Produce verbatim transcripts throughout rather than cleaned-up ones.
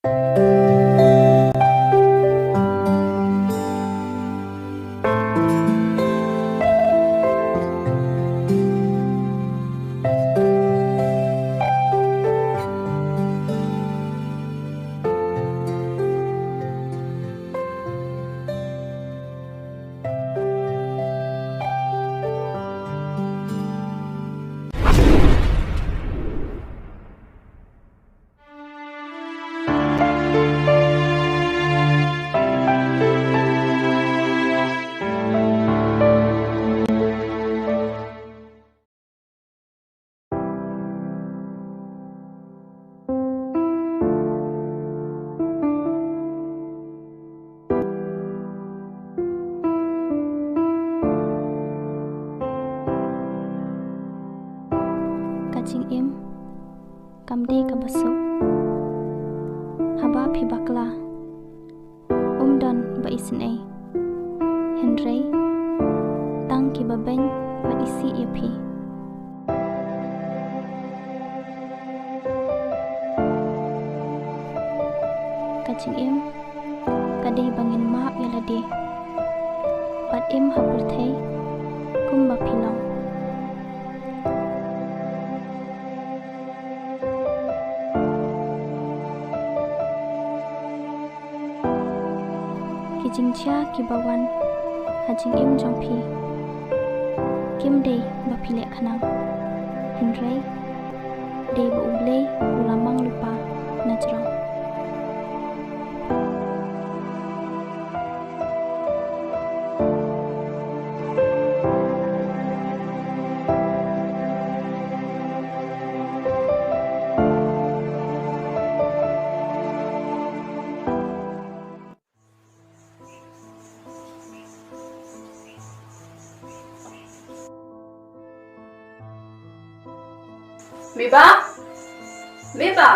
Ka jingim kam dei kaba suk haba phi bakla. Um don ba isynei, hynrei tang kiba beiñ bad isih ïa phi. Ka jingim ka dei ba ngin map ïa lade bad im ha pyrthei kumba phi long. Ki jingjia kiba wan ha jingim jong phi kim dei ba phi leh khnang, hynrei dei ba U Blei u la mang lypa na jrong. Meba? Meba?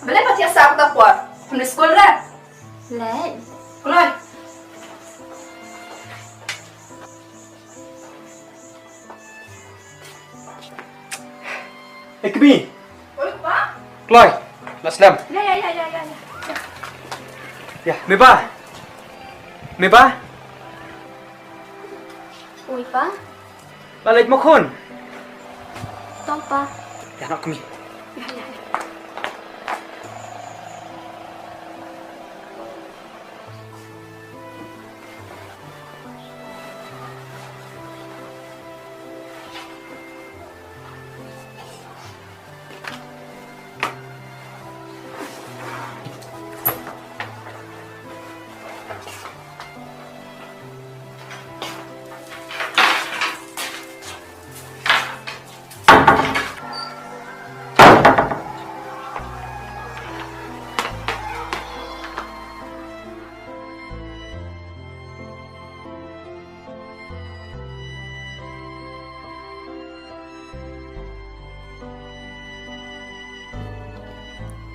Balei phi thiah sah kata ka por? Phim leit skul re? Leit. Kloi. Eh, Kmie. Oi, Pa. Kloi. Lah slem. Ya, ya, ya, ya, ya, ya. Ya, Meba. Meba. Oi, Pa. Lah leit mo khun. To, Pa. Ya, noh, Kmie. Ya, ya, ya.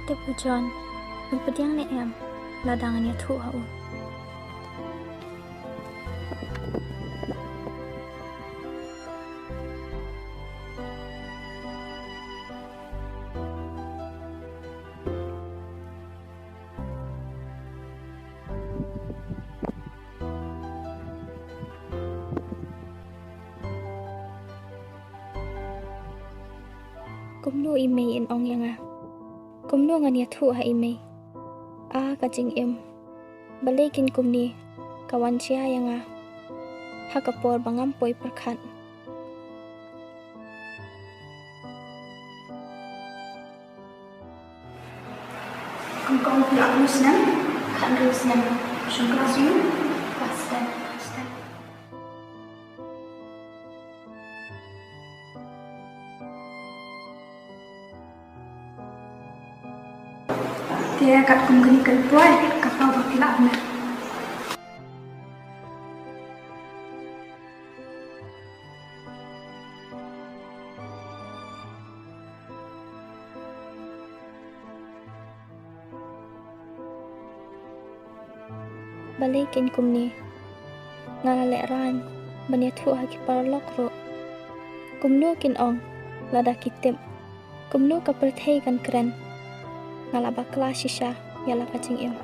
Te Pu John, un pdiang ne em lada ngan ïathuh ha u? Kumno i mei in ong ïa nga? Kumno ngan ïathuh ha i mei? A ka jingim, balei kein kumne ka wan jia ïa nga ha ka por ba ngam poi pyrkhat? Kum ka ong phi la kum snem, khathynriew snem. Shong klas ïa u? Klas ten. Klas ten. Te katkum kane ka poi, ka paw ba phi la ap ne? Balei kein kumne? Nga la lehraiñ ban ïathuh ha ki paralok ruh. Kumno kin ong, lada ki tip, kumno ka pyrthei kan kren. Nga la bakla shisha ïa la ka jingim.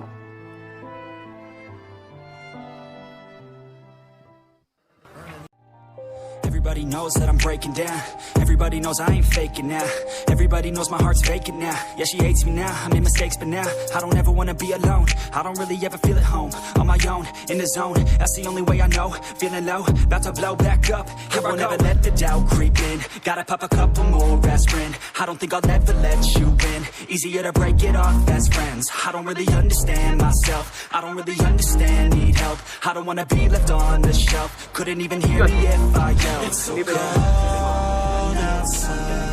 Everybody knows that I'm breaking down. Everybody knows I ain't faking now. Everybody knows my heart's vacant now. Yeah, she hates me now. I made mistakes, but now I don't ever wanna be alone. I don't really ever feel at home. On my own, in the zone. That's the only way I know. Feeling low, about to blow back up. Here I won't ever let the doubt creep in. Gotta pop a couple more aspirin. I don't think I'll ever let you in. Easier to break it off best friends. I don't really understand myself. I don't really understand, need help. I don't wanna be left on the shelf. Couldn't even hear me if I yelled. It's so cold outside.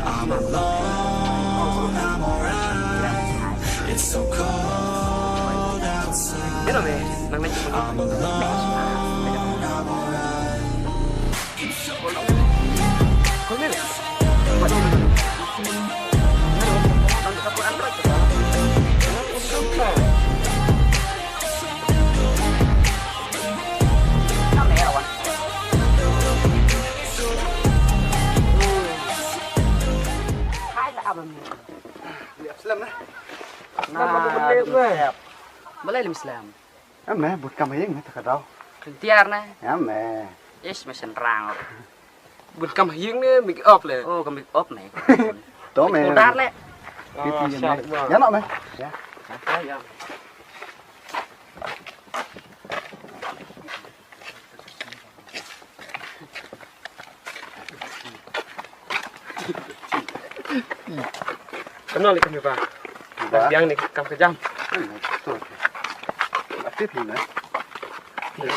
I'm alone, I'm alright. It's so cold outside. I'm alone, I'm alright. Balei lim slem? Em ne, bun kam ha ïing ne, ta ka daw. Khyndiat ne. Em ne. Ish, me shen rang. Bun kam ha ïing ne, make up le. Oh, ka make up ne. To me. Dar le. Ïa no me. Ïa. Kam nang leh kam ïa ba. Ba biang ne kam ka jam. Tip hi ne.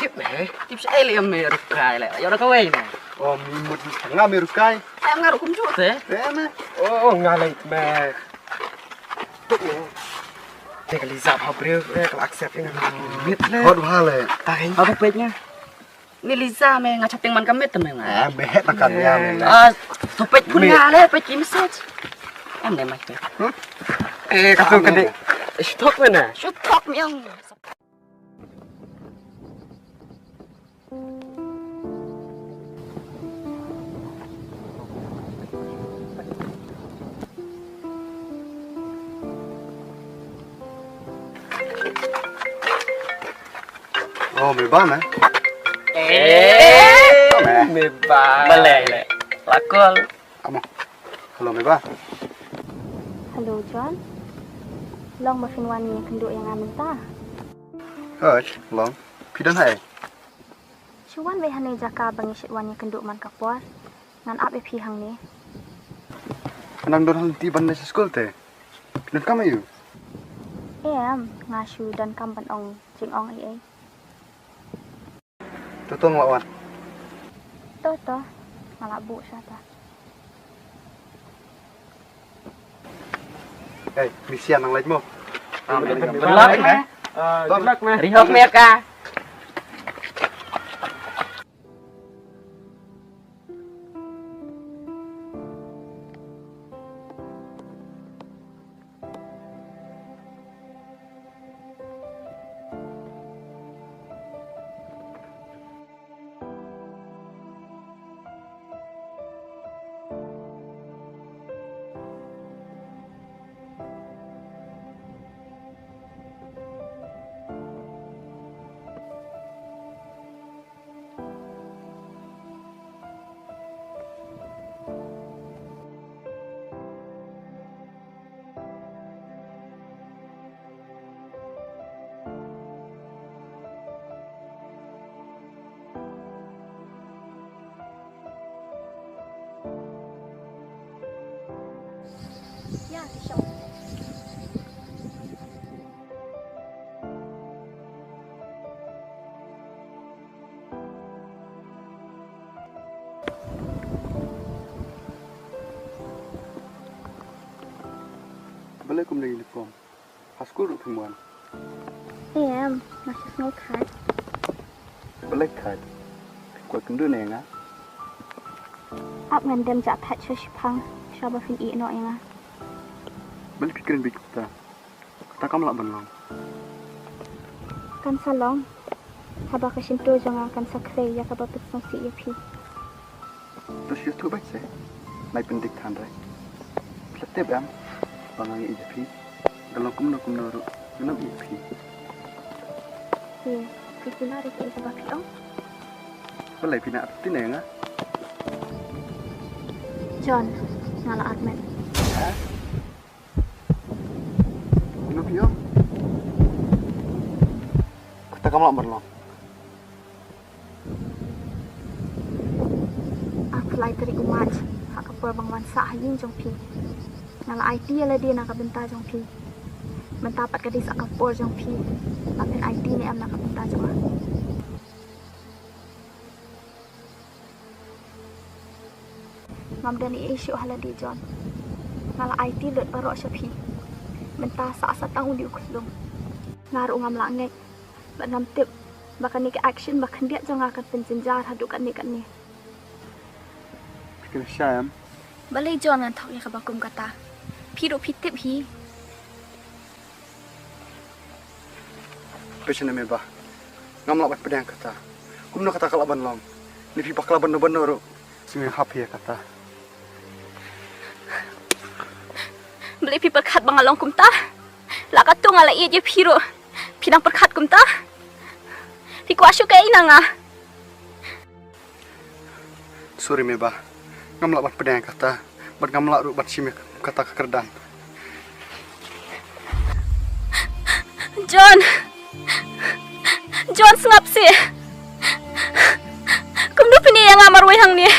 Tip ne. Tip sha ei leh me rukai leh. Ïa da kawei ne. O mi mut nga me rukai. Em nga rukum ju te. Te ne. O nga leh me. Te ka Liza ha briew ka accept ïa nga. Mit le. Hot wale. Ta hi. Apa pet nga? Ni Liza me nga chatting man ka met me nga. Ah, me het na kan ya me. Ah, to pet pun nga le pet ki message. Em ne mai. Eh, ka tu ka de. Shutok me na. Shutok me yang. Oh, me ba me. Eh, me ba. Balei le. Lakol. Amo. Hello, me ba. Hello, John. Long ba phin wan ïakynduh ïa nga mynta? Hooid, long. Phi don haei? Shu wan beit hangne jaka ba ngi shait wan ïakynduh man ka por. Ngan ap ïa phi hangne. Nang don ha lynti ban leit skul te. Phi donkam aïu? Em, nga shu donkam ban ong jingong ei ei. To to nga wan. To to. Nga la buh shata. Hey, misian nang leit mo. Good luck, man. Good luck, man. Rihok me ka. Balei kum dei uniform? Ha skul ruh phim wan. Em, nga shu sngew khait. Balei khait? Phi kwah kynduh ne nga? Ap ngan dem jah thait sha shiphang, sha ba phin ïeh noh ïa nga. Balei phi kren beit kumta? Kata kam lah ban long. Kan sa long. Haba ka shyntur jong nga kan sa khlei ïa kaba pynsngewsih ïa phi. To Phi ïathuh beit se. Nai pyndik than re. Phi la tip em ba nga ïeit ïa phi. Ka long kumno kumno ruh ngam ïeit ïa phi. Phi, phi pynah ïa kiei kiba phi ong? Balei phi nang armet ïa nga? John, nga la armet. Ha? Kumno phi ong? Kata kam lah ban long. Arphew lai tarik u March, ha ka por ba nga wan sah ha ïing jong phi, nga la aiti ïa lade na ka bynta jong phi. Mynta pat ka dei sa ka por jong phi ban pyneh aiti ne em na ka bynta jong nga. Ngam don ei ei shuh ha lade, John. Nga la aiti lut baroh sha phi. Mynta sah sa tang une u khyllung. Nga ruh ngam lah ngeit bad ngam tip ba kane ka action ba khyndiat jong nga kan pynjynjar haduh katne katne. Phi kynshai em? Balei John ngan thok ïa kaba kum kata? Phi ruh phi tip hi. Pyrshah ne Meba. Ngam lah ban pdiang kata. Kumno kata ka lah ban long? Ne phi bakla ban ban ruh. Sngewhap ïa kata. Balei phi pyrkhat ba nga long kumta? La katto nga la ïeit ïa phi ruh phi nang pyrkhat kumta? Phi kwah shuh kaei na nga? Sorry Meba. Ngam lah ban pdiang kata. Bad ngam lah ruh ban shim ïa kata ka kyrdan. John. John, sngap seh. Kumno phin ïeh ïa nga marwei hangne?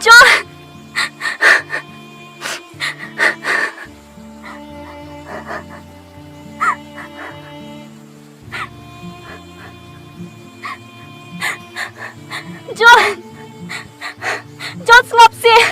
John. John. John, sngap seh.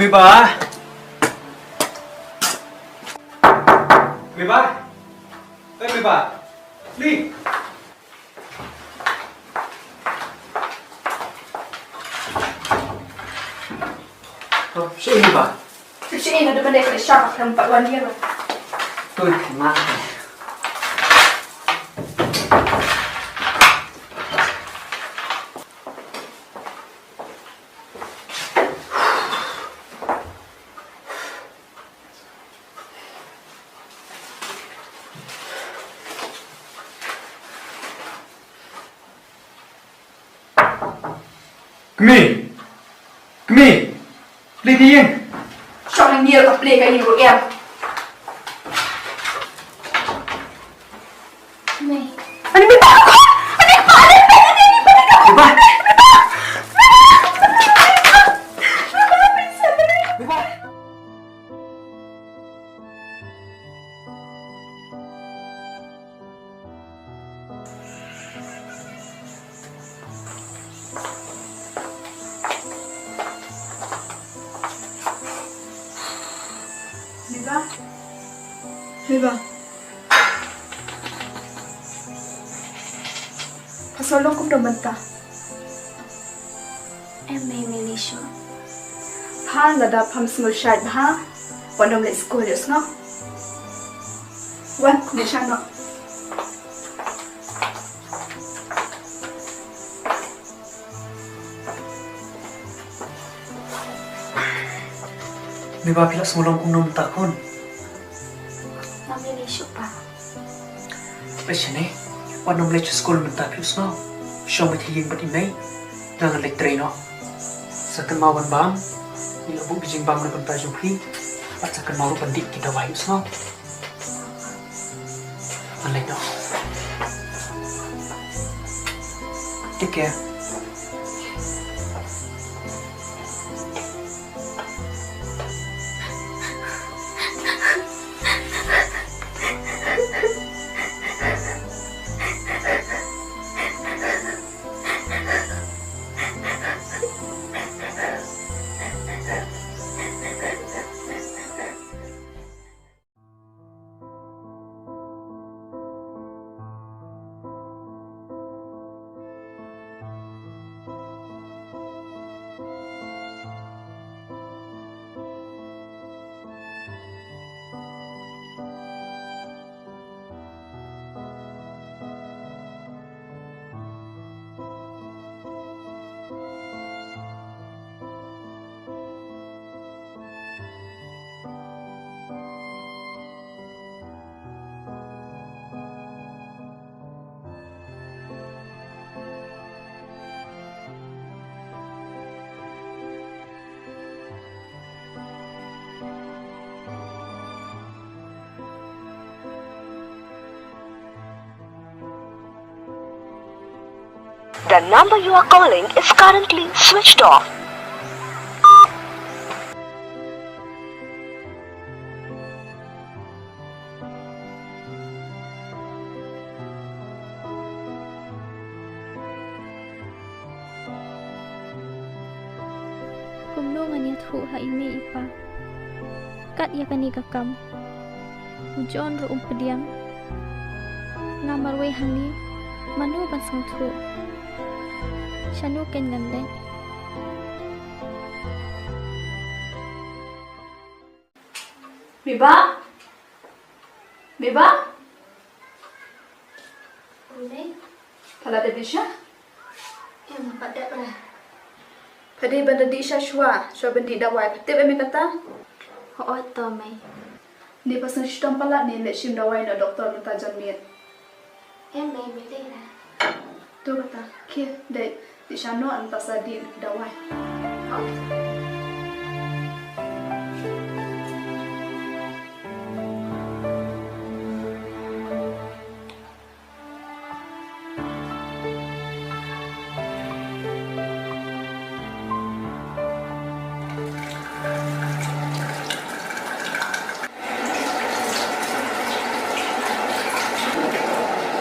Mei Ba. Mei Ba. Ei, Mei Ba. Li. Oh, shi Mei Ba. Shi na da ban dei ka sha ka kan pat wan dia. Tu ma. Kmie! Kmie! Plie ka ïing! Shong hangne ka plie ka ïing ruh em. Mei. Ani Mei Ba! Ani Mei Ba! Ani Mei Ba! Ani Mei Ba! Mei Ba! Mei Ba! Mei Ba. Mei Ba. Pha sngew long kumno mynta? Em Mei, Mei lei shuh. Pha, lada pham sngew shait bha, wat nym leit skul ïohsngew. Wan, ngi shah noh. Mei Ba, phi la sngew long kumno mynta khun? Nga mlien shuh pa. Te shane, wat nym leit sha skul mynta phi ïohsngew. Shong beit ha ïing bad i mei. Nga ngan leit trei noh. Sa kynmaw ban bam. Ngi la buh ki jingbam na bynta jong phi. Bad sa kynmaw ruh ban dih ki dawai ïohsngew. Ngan leit noh. Take care. The number you are calling is currently switched off. Kumno ngan ïathuh ha i mei i pa kat ïa kane ka kam? U John ruh um pdiang. Nga marwei hangne, mano ban sngewthuh? Shano kein ngan leit? Mei Ba? Mei Ba? Mei? Pha la dep dih sha? Em, pat dep re. Pha dei ban da dih sha shuwa, shuwa ban dih dawai. Pha tip em kata? Hooid to Mei. Ni pha sngewsih shitom palat, ni leit shim dawai na u doktor mynta janmiet. Em Mei, Mei dei re. To kata, khie, dei, dih sha noh, nangta sa dih na ki dawai.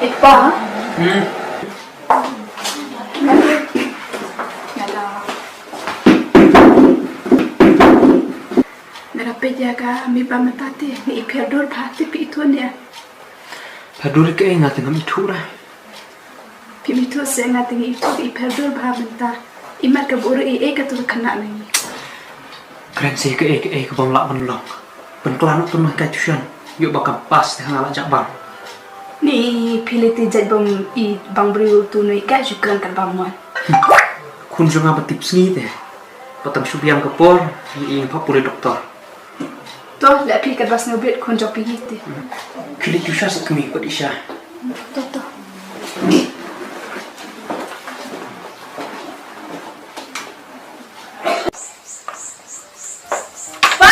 Eh, Pa. Hmm. Yalah. Ka mi ba mynta te ngi i pher dur bha te phi ithuh ne. Pher dur kaei nga te ngam ithuh ra. Phi ithuh se nga te ngi ithuh i pher dur bha mynta. I mat ka buri i e ka tu ka khynnah ngi. Kren se kaei kaei ka bym lah ban long. Pynkylla noh pynmih kai tuition. Ïoh ba kam pass te nga lah jah bam. Ni phi lei te jait bym i bang briew tu ngi ka ju kren ka bam wan. Khun jong nga ba tip sngi te. Ba tam shu biang ka por ngi i pha pule doktor. To, la phi ka bas no bit khun jong phi te. Khili tu sha sa kmi pat isha. To, to. Pa,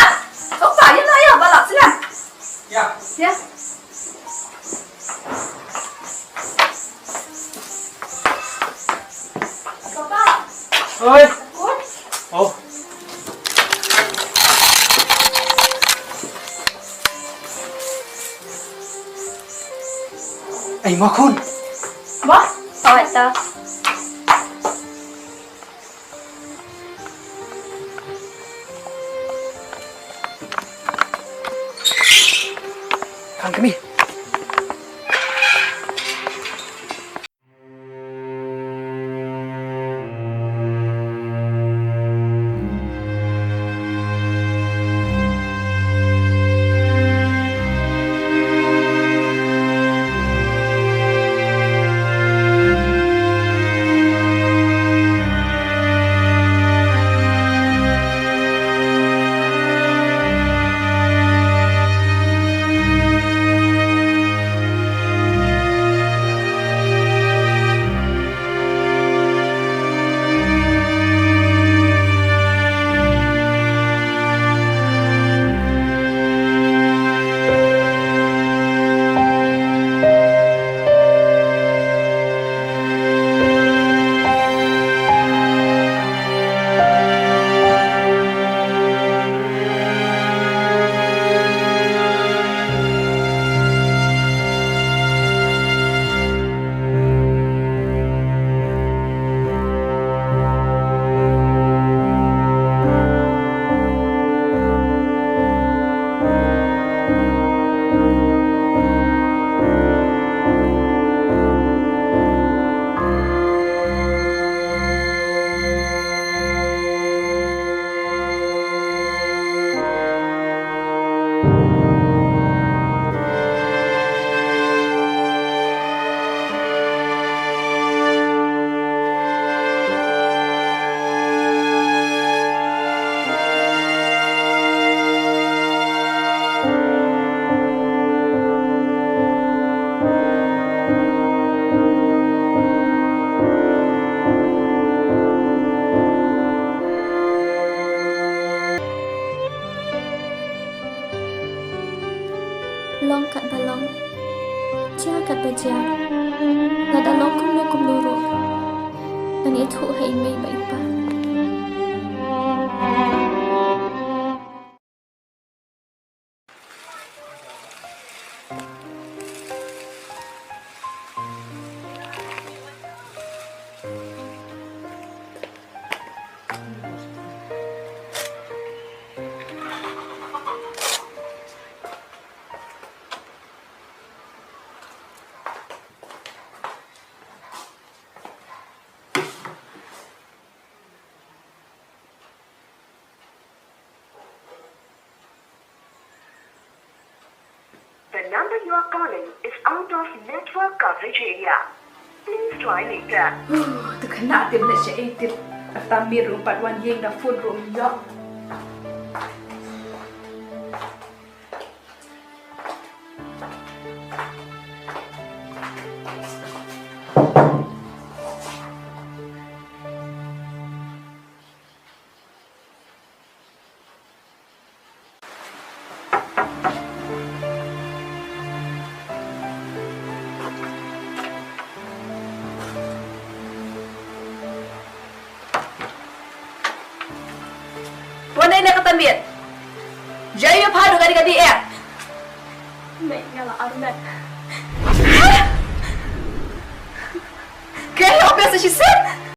oh pa, ya lah ya, ba lah silam. Ya. Ya. Papa. Oi. Kun. Oh. Ai ma khun. Ba. Sawat ta. Kan kami. Long katba long, jia katba jia, lada long kumno kumno ruh, ngan ïathuh ha i mei bad i pa. The number you are calling is out of network coverage area. Please try later. Huh, to khynnah tip leh sha ei tip. Kata miet ruh pat wan ïeng da phone ruh ym ïoh. Wan dei na kata miet. Jai ïa pha du kadi kadi eh. Mei nga la armet. Ke ïa pha sa shisien.